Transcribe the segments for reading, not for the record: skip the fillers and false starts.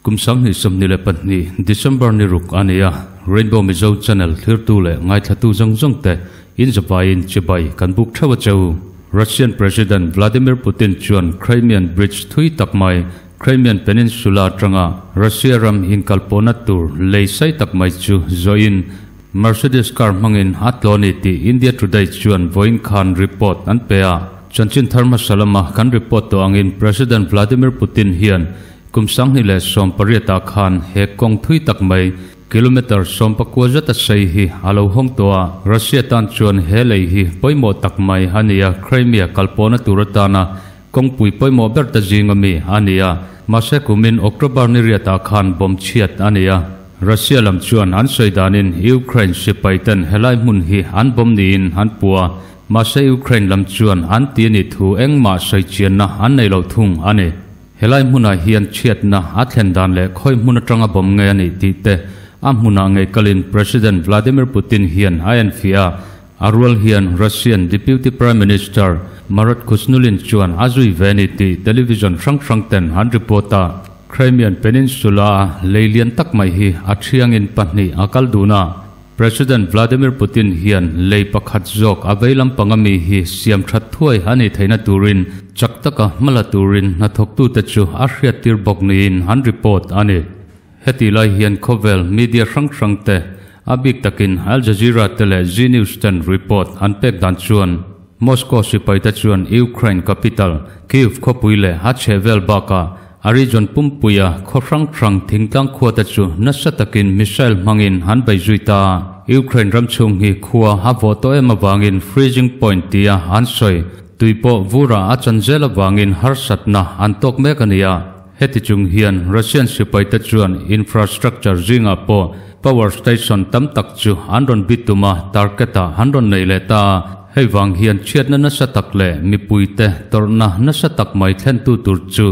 Kum 2022 December ni ruk a ni a, Rainbow Mizo Channel thlirtu leh ngaithlatu zawng zawng te in zavaiin chibai kan buk theuh a cheu. Russian President Vladimir Putin chuan Crimean Bridge thui tak mai, Crimean Peninsula atanga Russia ram inkalpawhna tur lei sai tak mai chu zawhin Mercedes car hmangin a tlaw ni tih India Today chuan vawiin khan report an pe a. Chanchin thar hmasa lama kan report tawh angin President Vladimir Putin hian kum 2018 ah khan he kawng thui tak mai kilometre 19 zeta sei hi a lo hawng tawh a. Russia tan chuan he lei hi pawimawh tak mai a ni a, Crimea kalpawhna tur atana kawngpui pawimawh ber ta zing ami a ni a. Mahse kumin October ni riatah khan bomb chhiat a ni a. Russia lam chuan an sawi danin Ukraine sipai ten helai hmun hi an bomb niin an pu a, mahse Ukraine lam chuan an ti a nih thu engmah sawi chianna an nei lo thung a ni. Helai hmunah hian chhiatna a thlen dan leh khawi hmun atanga bomb nge a nih tih te a hmunah ngei kalin President Vladimir Putin hian a enfiah a, a rual hian Russian Deputy Prime Minister Marat Khusnullin chuan a zui ve a ni tih television hrang hrang ten an report a. Crimean Peninsula-a lei lian tak mai hi a thiangin pahnih a kal dun a, President Vladimir Putin hian lei pakhat zawk a vei lampang ami hi siam that thuai a nih theihna turin chak taka hma la turin hnathawktute chu a hriattir bawk niin an report a ni. Hetih lai hian khawvel media hrang hrang te, a bik takin Al Jazeera te leh Zee News ten report an pek dan chuan Moscow sipaite chuan Ukraine capital Kyiv khawpui leh a chhehvel bakah A region pumpuia khaw hrang hrang thingtlang khuate chu nasa takin missile hmangin an bei zui ta. Ukraine ram chhung hi khua a vawh tawh em avangin freezing point tia an sawi. Tui pawh vura a chan zel avangin harsatna an tawk mek a ni a. Heti chung hian Russian sipaite chuan infrastructure zingah pawh power station tam tak chu an rawn bit tum a, target ah an rawn nei leh ta a. Hei vang hian chhiatna nasa tak leh mipuite tawrhna nasa tak mai thlentu tur chu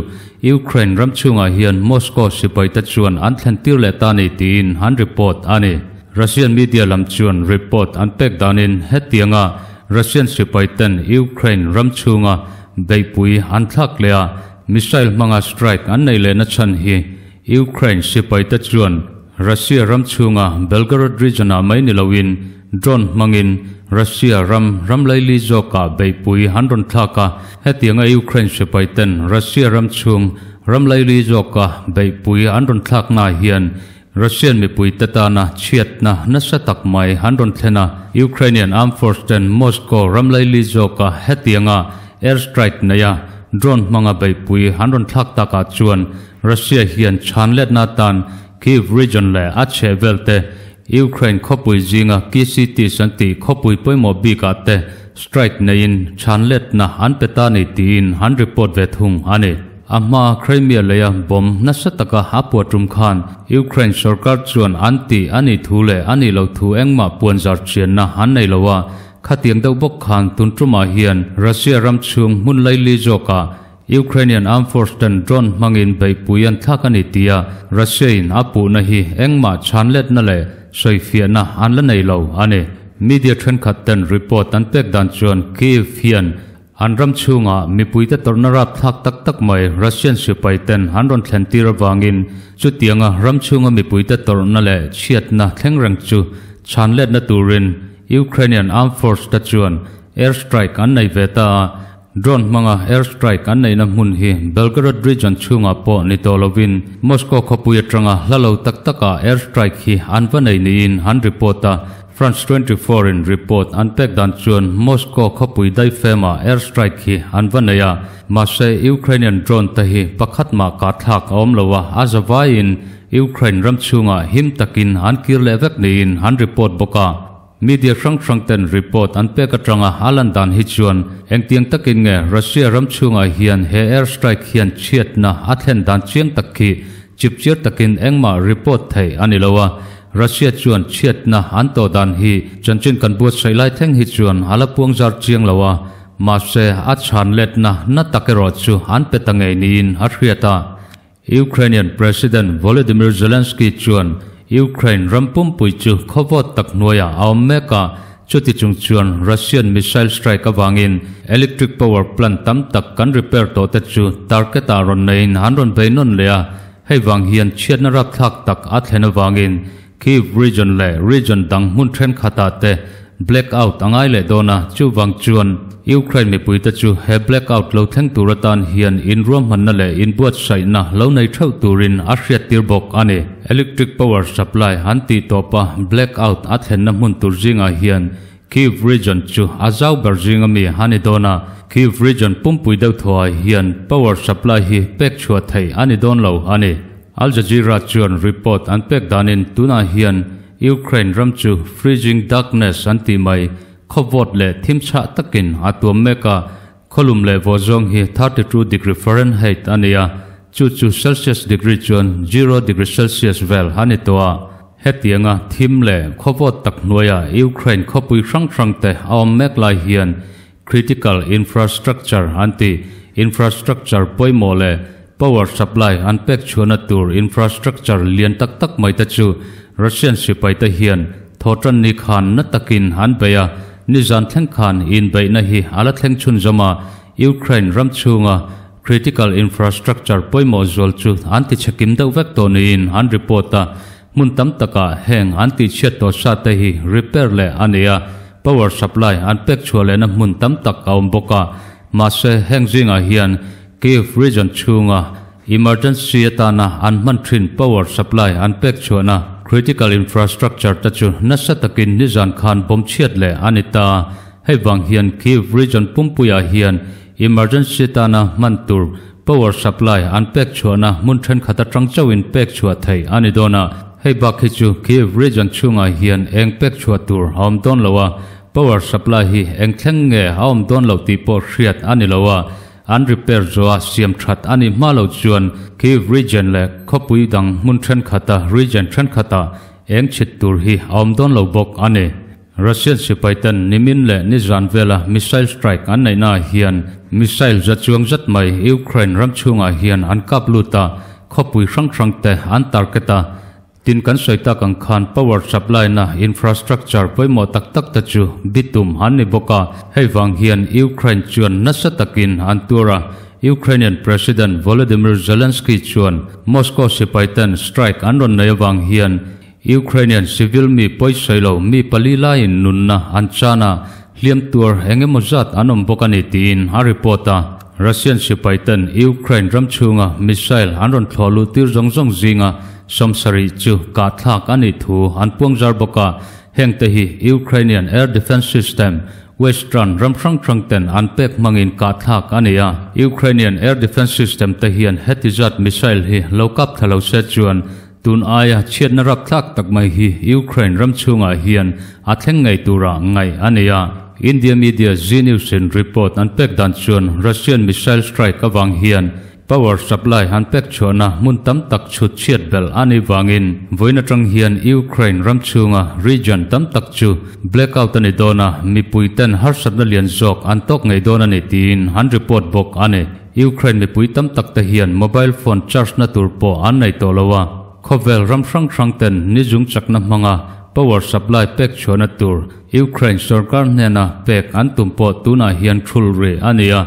Ukraine ram chhungah hian Moscow sipaite chuan an thlentir leh ta ni tiin an report a ni. Russian media lam chuan report an pek danin hetianga Russian sipaiten Ukraine ram chhunga beihpui an thlak leh a, missile hmanga strike an nei lehna chhan hi Ukraine sipaite chuan Russia ram chhunga Belgorod region-ah mai ni loin drone hmangin Russia ram ram laili zawkah beihpui an rawn thlak a, hetianga Ukraine sipaiten Russia ram chhung ram laili zawka beihpui an rawn thlaknaah hian Russian mipuite tana chhiatna nasa tak mai an rawn thlen a. Ukrainian Armed Force ten Moscow ram laili zawka hetianga airstrike neia drone hmanga beihpui an rawn thlak takah chuan Russia hian chhan letna atan Kyiv region leh a chhehvel te Ukraine khawpui zinga key cities an tih khawpui pawimawh bikah te strike neiin chhan letna an pe ta ni tiin an report ve thung a ni. A hma Crimea leia bomb nasa taka a puah tum khan Ukraine sorkar chuan an tih a nih thu leh a nih loh thu engmah puanzar chianna an nei lo a, khatiang deuh bawk khan tun tumah hian Russia ram chhung hmun laili zawkah Ukrainian Armed Force ten drone hmangin beihpui an thlak a ni tia Russia in a puhna hi engmah chhan letna leh sawifiahna an la nei lo a ni. Media thenkhat ten report an pek dan chuan Kyiv hian an ram chhungah mipuite tawrhna rapthlak tak tak mai Russian sipai ten an rawn thlen tir avangin chutianga ram chhunga mipuite tawrhna leh chhiatna thleng reng chu chhan letna turin Ukrainian Armed Force te chuan airstrike an nei ve ta a. Drone hmanga airstrike an neihna hmun hi Belgorod region chhungah pawh ni tawh lovin Moscow khawpui atanga hla lo tak takah airstrike hi an va nei niin an report a. France 24 in report an pek dan chuan Moscow khawpui daifemah airstrike hi an va nei a, mahse Ukrainian drone te hi pakhat mah kahthlak a awm lo a, a zavaiin Ukraine ram chhungah him takin an kir leh vek niin an report bawk a. Media hrang hrang ten report an pek atanga a lan dan hi chuan engtiang takin nge Russia ram chhungah hian he air strike hian chhiatna a thlen dan chiang tak khi chipchiar takin engmah report theih a ni lo a, Russia chuan chhiatna an tawh dan hi chanchin kan buatsaih lai thleng hi chuan a la puangzar chiang lo a, mahse a chhan letna na tak erawh chu an pe ta ngei niin a hriat a. Ukrainian President Volodymyr Zelensky chuan Ukraine ram pumpui chu khawvawt tak hnuaiah a awm mek a, chuti chung chuan Russian missile strike avangin electric power plant tam tak kan repair tawh te chu target ah rawn neiin an rawn bei nawn leh a. Hei vang hian chhiatna rapthlak tak a thlen avangin Kyiv region leh region dang hmun thenkhatah te blackout a ngai leh dawn a, chuvang chuan Ukraine mipuite chu he blackout lo thleng tur atan hian inruahmanna leh inbuatsaihna lo nei theuh turin a hriattir bawk a ni. Electric power supply an tih tawpa blackout a thlenna hmun tur zingah hian Kyiv region chu a zau ber zinga mi a ni dawn a, Kyiv region pumpui deuh thuah hian power supply hi pek chhuah theih a ni dawn lo a ni. Al Jazeera chuan report an pek danin tunah hian Ukraine ram chu freezing darkness an tih mai, khaw vawt leh thim chhah takin a tuam mek a, khawlum leh vawh zawng hi 32 degree Fahrenheit a ni a, chu chu Celsius degree chuan zero degree Celsius vel a ni tawh a. Hetianga thim leh khaw vawt tak hnuaia Ukraine khawpui hrang hrangte a awm mek lai hian Critical infrastructure an ti. Infrastructure pawimawh leh power supply an pek chhuahna tur infrastructure lian tak tak mai te chu Russian sipai te hian thawhtan ni khan na takin an bei a, nizan thleng khan inbeihna hi a la thleng chhunzawm a, Ukraine ram chhunga critical infrastructure pawimawh zual chu an ti chhe kim deuh vek tawh niin an report a, hmun tam takah heng an tihchhiat tawh sa te hi repair leh a ni a. Power supply an pek chhuah lehna hmun tam tak a awm bawk a, mahse heng zingah hian Kyiv region chhunga emergency atana an hman thin power supply an pek chhuahna critical infrastructure te chu nasa takin nizan khan bawm chhiat leh a ni ta. Hei vang hian Kyiv region pumpuiah hian emergency atana hman tur power supply an pek chhuahna hmun thenkhat atang chauhin pek chhuah theih a ni dawn a. Hei bak hi chu Kyiv region chhungah hian eng pek chhuah tur a awm dawn lo a, power supply hi eng thleng nge a awm dawn lo tih pawh hriat a ni lo a, an repair zawha siam that a nih hma lo chuan Kyiv region leh khawpui dang hmun thenkhat a region thenkhatah eng chhit tur hi a awm dawn lo bawk a ni. Russian sipaiten nimin leh nizan vela missile strike an neihnaah hian missile za chuang zat mai Ukraine ram chhungah hian an kap lut a, khawpui hrang hrang te an target a. Tin kan sawi tak ang khan power supply na infrastructure pawimawh tak tak te chu bitum an ni bawk a, hei vang hian Ukraine chuan nasa takin an tuar a. Ukrainian President Volodymyr Zelensky chuan Moscow sipaiten strike an rawn nei avang hian Ukrainian civil mi pawisawi lo mi pali laiin nunna an chan a, hliam tuar eng emaw zat an awm bawk a ni tiin a report a. Russian sipaiten Ukraine ram chhunga missile an rawn thlawh luh tir zawng zawng zinga 70 chu kahthlak a nih thu an puang zar bawk a, hengte hi Ukrainian air defence system Western ram hrang hrang ten an pek hmangin kahthlak a ni a. Ukrainian air defence system te hian heti zat missile hi lo kap thla lo se chuan Tun aia chhiatna rapthlak tak mai hi Ukraine ram chhungah hian a thleng ngei tura ngaih a ni a. India media Zee News in report an pek dan chuan Russian missile strike avang hian power supply an pek chhuahna hmun tam tak chhut chhiat belh a nih vangin vawiin atang hian Ukraine ram chhunga region tam tak chu blackout a ni dawn a, mipui ten harsatna lian zawk an tawk ngei dawn a ni tiin an report bawk a ni. Ukraine mipui tam tak te hian mobile phone charge na tur pawh an nei tawh lo a, khawvel ram hrang hrang ten ni zung chakna hmanga power supply pek chhuahna tur Ukraine sorkar hnena pek an tum pawh tunah hian thul rih a ni a,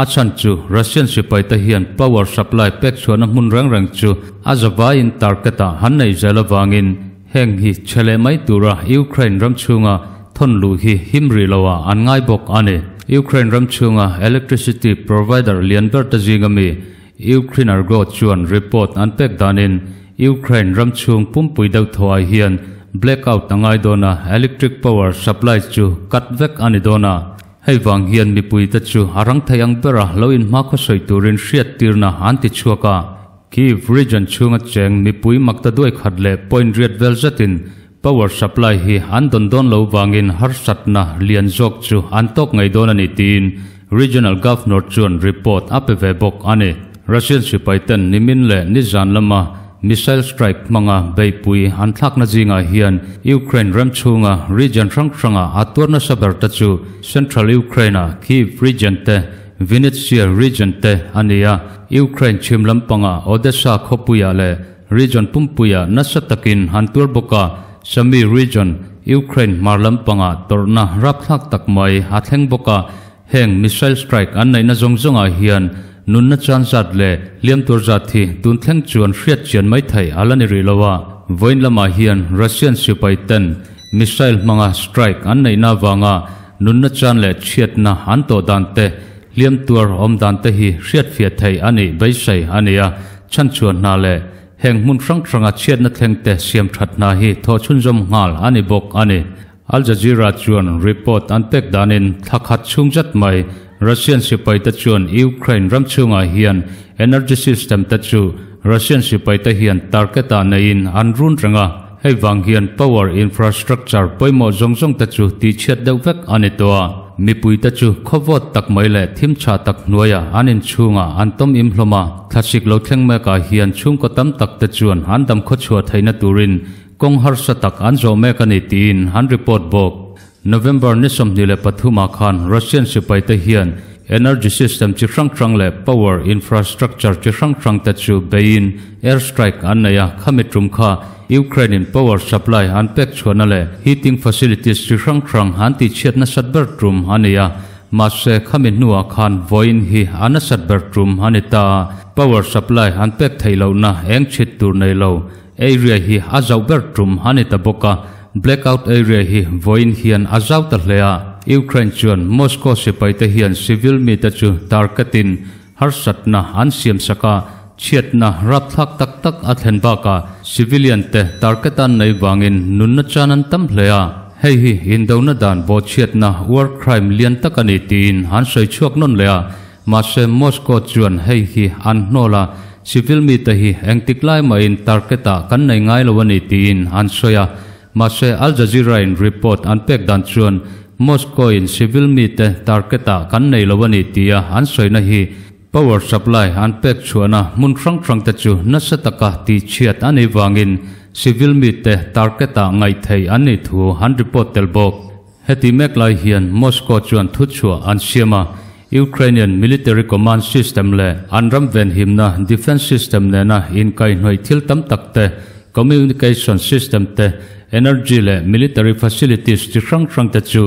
a chhan chu Russian sipai te hian power supply pek chhuahna hmun reng reng chu a zavaiin target ah han nei zel avangin heng hi chhe leh mai tura Ukraine ram chhunga thawn luh hi him rih lo ah an ngai bawk a ni. Ukraine ram chhunga electricity provider lian ber te zinga mi Ukrenergo chuan report an pek danin Ukraine ram chhung pumpui deuh thaw ah hian blackout a ngai dawn a, electric power supply chu cut vek a ni dawn a. Hei vang hian mipui te chu a rang thei ang bera lo inhma khaw sawi turin hriattirna an ti chhuak a. Kyiv region chhunga cheng mipui makta duai khat leh point riat vel zetin power supply hi an dawn dawn lo vangin harsatna lian zawk chu an tawk ngei dawn a ni tiin Regional Governor chuan report a pe ve bawk a ni. Russian sipaiten nimin leh nizan lama missile strike hmanga beihpui an thlakna zingah hian Ukraine ram chhunga region hrang hranga a tuar nasa ber te chu Central Ukraine-a Kyiv region te, Vinnytsia region te a ni a. Ukraine chhim lampanga Odessa khawpuiah leh Region pumpuiah nasa takin an tuar bawk a, Sumy region, Ukraine hmar lampangah tawrhna rapthlak tak mai a thleng bawk a, heng missile strike an neihna zawng zawngah hian Nunna chan zat leh hliam tur zat hi tun thleng chuan hriat chian mai theih a la ni rih lo a. Vawiin lamah hian Russian sipai ten missile hmanga strike an neihna avanga nunna chan leh chhiatna an tawh dan te, hliam tuar awm dan te hi hriatfiah theih a nih beisei a ni a. Chhanchhuah hna leh heng hmun hrang hranga chhiatna thleng te siam that hna hi thawh chhunzawm nghal a ni bawk a ni. Al Jazeera chuan report an pek danin thla khat chhung zat mai Russian sipaite chuan Ukraine ram chhungah hian energy system te chu Russian sipaite hian target ah neiin an run reng a, hei vang hian power infrastructure pawimawh zawng zawng te chu tihchhiat deuh vek a ni tawh a. Mipuite chu khawvawt tak mai leh thim chhah tak hnuaiah an inchhungah an tawm im hlawm a, thlasik lo thleng mekah hian chhungkaw tam tak te chuan an dam khawchhuah theihna turin Kawng harsa tak an zawh mek a ni tiin an report bawk. November ni 23 ah khan Russian sipaite hian energy system chi hrang hrang leh power infrastructure chi hrang hrang te chu beiin air strike an nei a, khami tum kha Ukraine in power supply an pek chhuahna leh heating facilities chi hrang hrang an tihchhiat nasat ber tum a ni a, mahse khami hnuah khan vawiin hi a nasat ber tum a ni ta a, power supply an pek theih lohna eng chhit tur nei lo. Area hi a zauh ber tum a ni ta bawk a, blackout area hi vawiin hian a zau ta hle a. Ukraine chuan Moscow sipaite hian civil mite chu target-in harsatna an siam sak a, chhiatna rapthlak tak tak a thlen bakah civilian te target an nei vangin nunna chan an tam hle a. Hei hi indona dan bawhchhiatna war crime lian tak a ni tiin an sawi chhuak nawn leh a. Mahse, Moscow chuan hei hi an hnawl a, civil mite hi engtik lai mahin target-ah kan nei ngai lo a ni tiin an sawi a. Mahse, Al Jazeera-in report an pek dan chuan Moscow-in civil mite target-ah kan nei lo a ni tia an sawina hi power supply an pek chhuahna hmun hrang hrangte chu nasa taka tihchhiat a nih vangin civil mite target-ah ngaih theih an nih thu an report tel bawk. Heti mek lai hian Moscow chuan thuchhuah an siam a, Ukrainian military command system leh an ram venhimna defence system nena inkaihhnawih thil tam tak te, communication system te, energy leh military facilities chi hrang hrang te chu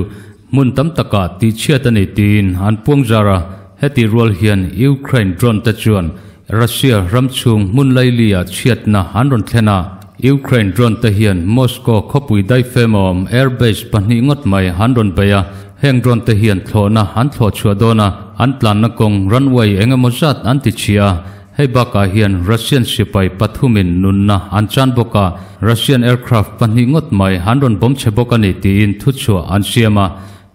hmun tam takah tihchhiat a ni tiin an puang zar a. Heti rual hian Ukraine drone te chuan Russia ram chhung hmun laili ah chhiatna an rawn thlen a, Ukraine drone te hian Moscow khawpui daifem a awm air base pahnih ngawt mai an rawn bei a, heng drone te hian thlawhna an thlawh chhuah dawn a, an tlanna kawng runway eng emaw zat an ti chhia a, hei bakah hian Russian sipai pathumin nunna an chan bawk a, Russian aircraft pahnih ngawt mai an rawn bawm chhe bawk a ni tiin thuchhuah an siam a.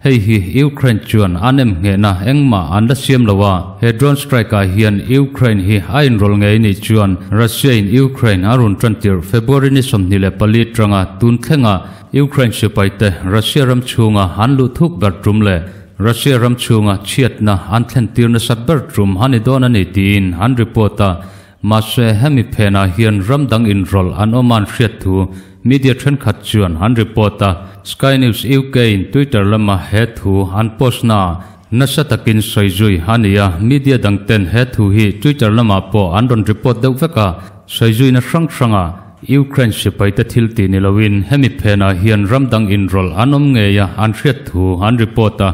Hei hi Ukraine chuan an em nghehna engmah an la siam lo a, he drone strike ah hian Ukraine hi a inrawlh ngei nih chuan Russia in Ukraine a run tan tirh February ni 24 tanga tun thlenga Ukraine sipai te Russia ram chhunga an luh thuk ber tum leh Russia ram chhunga chhiatna an thlen tir nasat ber tum a ni dawn a ni tiin an report a. Mahse hemi phenah hian ram dang inrawlh an awm an hriat thu media thenkhat chuan an report a. Sky News UK in Twitter lama he thu an post naah nasa takin sawi zui a ni a, media dang ten he thu hi Twitter lamah pawh an rawn report deuh vek a, sawi zuina hrang hranga Ukraine sipaite thil tih ni loin hemi phenah hian ram dang inrawlh an awm ngei a an hriat thu an report a.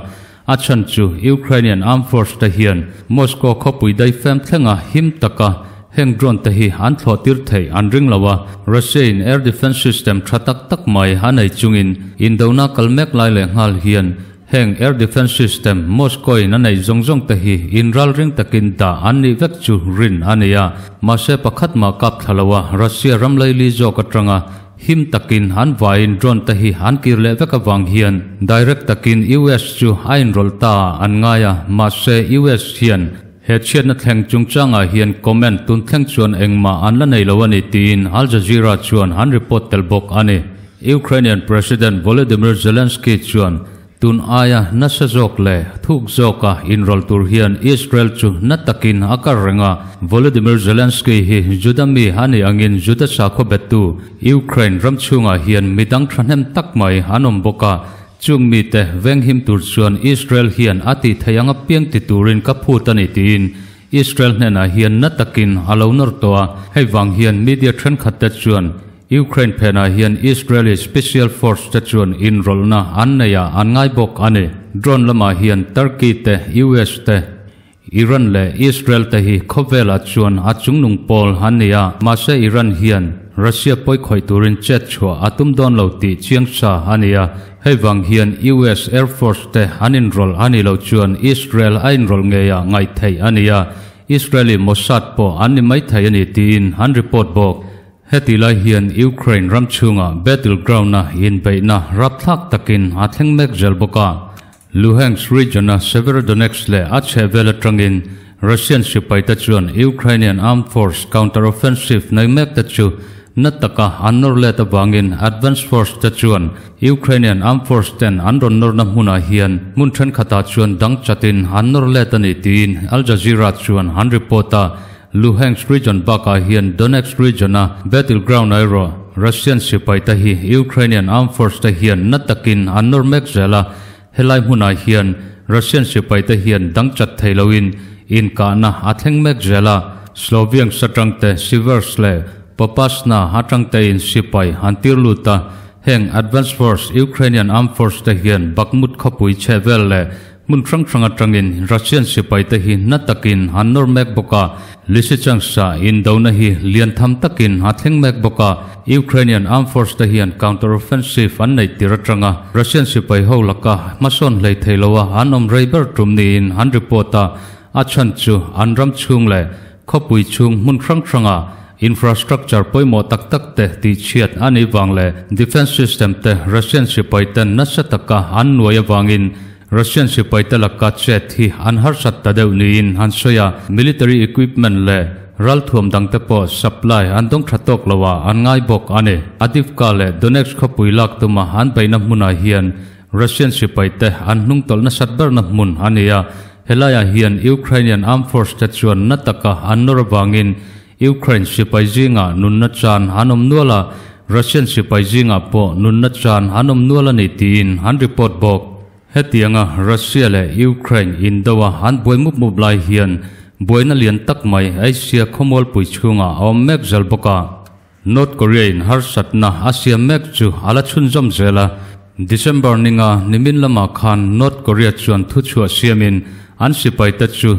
A chhan chu Ukrainian Armed Force te hian Moscow khawpui daifem thlenga him taka heng drone te hi an thlawh tir theih an ring lo a, Russia in air defence system tha tak tak mai a nei chungin indona kal mek lai leh nghal hian heng air defence system Moscow in a neih zawng zawng te hi inralring takin dah an nih vek chu rin a ni a, mahse pakhat mah kap thla lo a Russia ram laili zawk atanga Him takin an vaiin drone te hi an kir leh vek avang hian direct takin US chu a inrawlh ta an ngai a, mahse US hian he chhiatna thleng chungchangah hian comment tun thleng chuan engmah an la nei lo a ni tiin Al Jazeera chuan an report tel bawk a ni. Ukrainian President Volodymyr Zelensky chuan Tun aia nasa zawk leh thuk zawka inrawlh tur hian Israel chu na takin a kar reng a. Volodymyr Zelensky hi Juda mi a nih angin Juda sakhaw bettu Ukraine ram chhungah hian midang thahnem tak mai an awm bawk a. Chung mite venghim tur chuan Israel hian a tih theih ang apiang ti turin ka phut a ni tiin Israel hnenah hian na takin a lo nawr tawh a. Hei vang hian media thenkhatte chuan Ukraine phenah hian Israeli Special Force te chuan inrawlhna an nei ah an ngai bawk a ni. Drone lamah hian Turkey te, US te, Iran leh Israel te hi khawvelah chuan a chungnung pawl an ni a, mahse Iran hian Russia pawi khawih turin chet chhuah a tum dawn lo tih chiang sa a ni a, hei vang hian US Air Force te an inrawlh a nih loh chuan Israel a inrawlh ngeiah ngaih theih a ni a, Israeli Mossad pawh an ni maithei a ni tiin an report bawk. Heti lai hian Ukraine ram chhungah battleground-a inbeihna rapthlak takin a thleng mek zel bawk a. Luhansk region-a Severodonetsk leh a chhehvel atangin Russian sipaite chuan Ukrainian Armed Force counter-offensive nei mekte chu na taka an nawr let avangin Advance Force te chuan Ukrainian Armed Force ten an rawn nawrna hmunah hian hmun thenkhatah chuan dang chatin an nawr let a ni tiin Al Jazeera chuan an report a. Luhansk region bakah hian Donetsk region-a battleground erawh Russian sipaite hi Ukrainian Armed Force te hian na takin an nawr mek zel a, helai hmunah hian Russian sipaite hian dang chat thei loin inkahna a thleng mek zel a, Sloviansk atangte Siversk leh Popasna atangtein sipai an tir lut a, heng Advance Force Ukrainian Armed Force te hian Bakhmut khawpui chhehvel leh Hmun hrang hrang atangin Russian sipaite hi na takin an nawr mek bawk a, Lysychansk-a indona hi lian tham takin a thleng mek bawk a, Ukrainian Armed Force te hian counter-offensive an neih tir atanga Russian sipai ho laka hmasawn hlei thei loa an awm rei ber tum niin an report a, a chhan chu an ram chhung leh khawpui chhung hmun hrang hranga infrastructure pawimawh tak tak te tihchhiat a nih vang leh defence system te Russian sipai ten nasa taka an nuai avangin Russian sipaite laka chet hi an harsat ta deuh niin an sawi a, military equipment leh ralthuam dangte pawh supply an dawng tha tawk lo ah an ngai bawk a ni. Avdiivka leh Donetsk khawpui lak tuma an beihna hmunah hian Russian sipaite an hnungtawlh nasat berna hmun a ni a, helaiah hian Ukrainian Armed Force te chuan na taka an nawr avangin Ukraine sipai zingah nunna chan an awm nual a, Russian sipai zingah pawh nunna chan an awm nual a ni tiin an report bawk. Hetianga Russia leh Ukraine indo a an buai mup mup lai hian buaina lian tak mai Asia khawmualpui chhungah a awm mek zel bawk a. North Korea in harsatna a siam mek chu a la chhunzawm zel a. December ninga nimin lamah khan North Korea chuan thuchhuah siamin an sipaite chu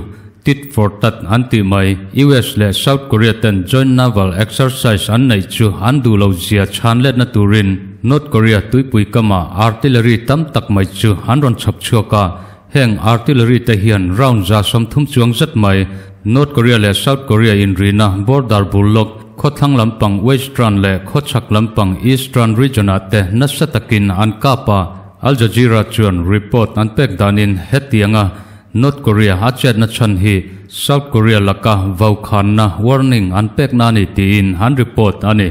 tit for tat an tih mai. US leh South Korea ten joint naval exercise an neih chu an duh lo zia chhan letna turin North Korea tuipui kamah artillery tam tak mai chu an rawn chhawp chhuak a, heng artillery te hian round 130 chuang zet mai North Korea leh South Korea inrina border bul lawk khawthlang lampang Western leh khawchhak lampang Eastern region ah te nasa takin an kap a, Al Jazeera chuan report an pek danin hetianga North Korea a chetna chhan hi South Korea laka vaukhanna, warning, an pekna a ni tiin an report a ni.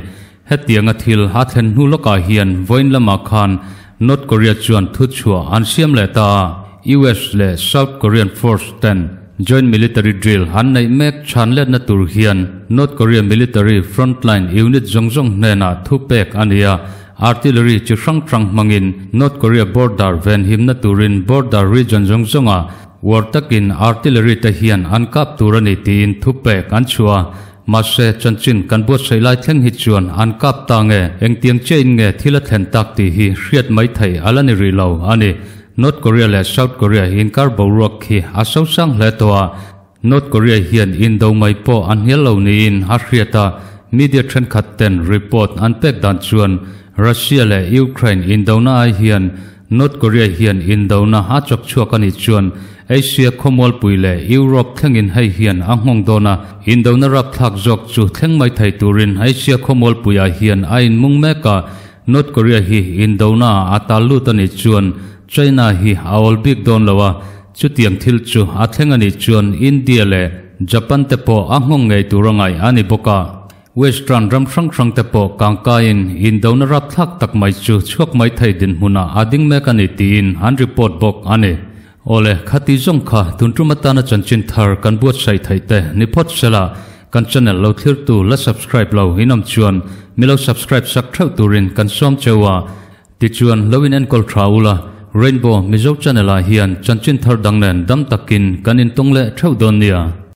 Hetianga thil a thlen hnu lawkah hian vawiin lamah khan North Korea chuan thuchhuah an siam leh ta a, US leh South Korean force ten joint military drill an neih mek chhan letna tur hian North Korea military frontline unit zawng zawng hnenah thupek a ni a, Artillery chi hrang hrang hmangin North Korea border venhimna turin border region zawng zawngah uar takin artillery te hian an kap tur a ni tiin thupek an chhuah a. Mahse, chanchin kan buatsaih lai thleng hi chuan an kap ta nge, engtiang chiahin nge thil a thlen tak tih hi hriat mai theih a la ni rih lo a ni. North Korea leh South Korea inkar boruak khi a sosang hle tawh a. North Korea hian indo mai pawh a hnial lo niin a hriat a, media thenkhat ten report an pek dan chuan Russia leh Ukraine indona ai hian North Korea hian indona a chawk chhuak a nih chuan Asia khawmualpui leh Europe thlengin hei hian a nghawng dawn a, indona rapthlak zawk chu thleng mai thei turin Asia khawmualpuiah hian a inmung mek a, North Korea hi indona ah a tal lut a nih chuan China hi a awl bik dawn lo a, Chutiang thil chu a thleng a nih chuan India leh Japan te pawh a nghawng ngei tur a ngaih a ni bawk a. Western ram hrang hrang te pawh kangkaiin indona rapthlak tak mai chu chhuak mai thei dinhmunah a ding mek a ni tiin an report bawk a ni. Awle, khati zawng kha tun tum atana chanchin thar kan buatsaih theih te ni phawt sela kan channel lo thlirtu la subscribe lo inawm chuan mi lo subscribe sak theuh turin kan sawm cheu a. Tichuan, lo in enkawl tha ula, Rainbow Mizo Channel ah hian chanchin thar dang nen dam takin kan intawng leh theuh dawn nia.